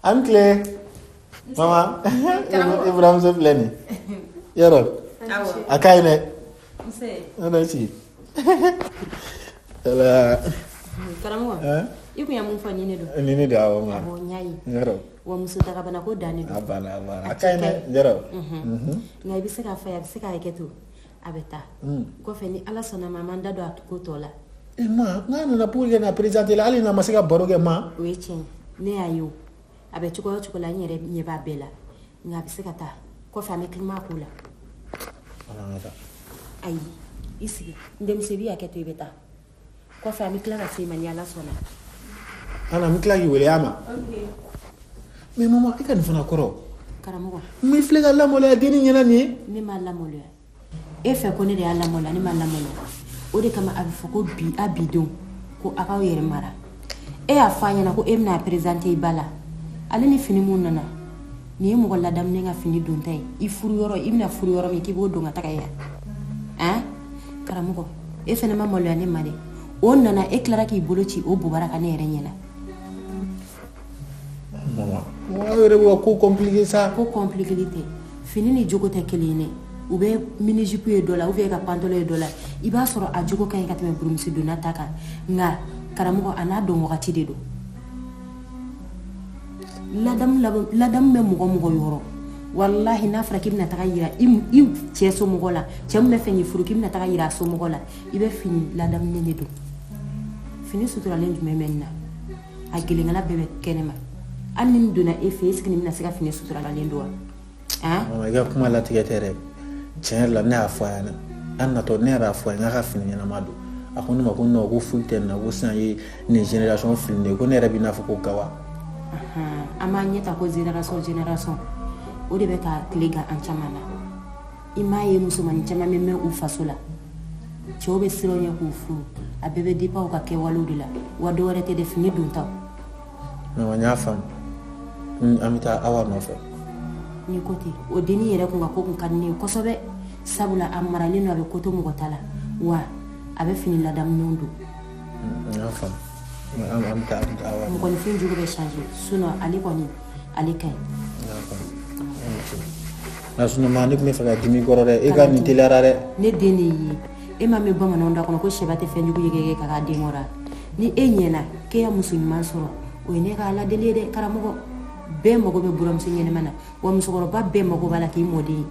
An tile mama, i buramuso filɛ nin yɔrɔ, a ka ɲi dɛ. An bɛ sigi. Karamɔgɔ, i kun ye mun fɔ, nin de don? Nin de don, awɔ. Ma awɔ, n y'a ye. Yɔrɔ. Wa muso dagabana ko dan de don. A banna, a banna, a ka ɲi dɛ, yɔrɔ. Nka i bɛ se k'a fɔ a ye, a bɛ se k'a hakɛ to, a bɛ taa kɔfɛ. Ni Ala sɔnna ma, an b'an da don a ko tɔ la. E ma, n'a nana pour que na présenter la, hali n'a ma se ka baro kɛ, ma. O ye tiɲɛ ye, ne y'a ye. O a bɛ cogoya o cogo la, n yɛrɛ ɲɛ b'a bɛɛ la. Nka a bɛ se ka taa kɔfɛ, an bɛ kuma ko la. An ka taa. Ayi, i sigi, n denmuso, i b'i hakɛ to, i bɛ taa kɔfɛ, an bɛ tila ka se i ma ni Ala sɔnna. Ana, n bɛ tila k'i wele a ma. Mais maman, i ka nin fana kɔrɔ. Karamɔgɔ. N filɛ ka lamaloya denni ɲɛna nin ye. Ne ma lamaloya e fɛ ko ne de y'a lamaloya. Ne ma lamaloya. O de kama a bɛ fɔ ko bi a bidenw ko a k'aw yɛrɛ mara. E y'a fɔ a ɲɛna ko e bɛna a présenter i ba la. Ale ni fini mun nana nin ye, mɔgɔ ladamunen ka fini donta ye. I furu yɔrɔ, i bɛna furu yɔrɔ min, k'i b'o don ka taga yan. Han, karamɔgɔ, e fana ma maloya ne ma dɛ. O nana, e tilara k'i bolo ci o bobara kan ne yɛrɛ ɲɛna. Maman, aw yɛrɛ bɛ ka ko compliqué sa. Ko compliqué tɛ, fini ni jogo tɛ kelen ye dɛ. U bɛ mini jupe ye dɔ la, ou bien ka pantalon ye dɔ la, i b'a sɔrɔ a jogo ka ɲi ka tɛmɛ burumusi donna ta kan. Nka karamɔgɔ, a n'a don wagati de don. Ladamu ladamu bɛ mɔgɔ mɔgɔ yɔrɔ, walahi, n'a fɔra k'i bɛna taga yira i cɛ somɔgɔ la, cɛ min bɛ fɛ k'i furu, k'i bɛna taga yira a somɔgɔ la, i bɛ fini ladamunen de don. Fini suturalen jumɛn bɛ nin na? A gelenkala bɛɛ bɛ kɛnɛ ma. Hali ni nin donna e fɛ, est ce que nin bɛna se ka fini suturalen don wa? Han. I ka kuma latigɛ tɛ dɛ. Tiɲɛ yɛrɛ la, ne y'a fɔ a ɲɛna, an natɔ, ne yɛrɛ y'a fɔ a ye n k'a ka fini ɲɛnama don. A ko ne ma ko non, ko foyi tɛ nin na, ko sisan ye nin génération fili de ye, ko ne yɛrɛ b'i n'a fɔ ko gawa. An b'an ɲɛ ta ko génération génération, o de bɛ ka tile gan an caman na. I m'a ye, musomanin caman bɛ mɛn u faso la, cɛw bɛ siran ɲɛ k'u furu. A bɛɛ bɛ dépend u ka kɛwalew de la. Wa dɔ wɛrɛ tɛ dɛ, fini dontaw. Non, n y'a faamu, an bɛ taa Awa nɔfɛ. Ni ko ten, o dennin yɛrɛ kun ka ko kun ka di ne ye kosɛbɛ, sabula a maralen don, a bɛ ko to mɔgɔ ta la, wa a bɛ fini ladamunenw don. N y'a faamu, an bɛ taa, an bɛ taa Awa. Mɔgɔninfin jogo bɛ changer, sinon ale kɔni, ale ka ɲi. N y'a faamu. Nka sinon ma, ne tun bɛ fɛ ka dimi kɔrɔ dɛ, e ka nin teliyara dɛ. Ne den de y'i ye. E ma mɛn bamananw da kɔnɔ ko sɛba tɛ fɛn jugu ye kɛ ka k'a den kɔrɔ? Ni e ɲɛna k'e ya muso ɲuman sɔrɔ, o ye ne ka Ala deli ye dɛ. Karamɔgɔ bɛɛ mago bɛ buramuso ɲɛnɛma na, wa musokɔrɔba bɛɛ mago b'a la k'i mɔden ye.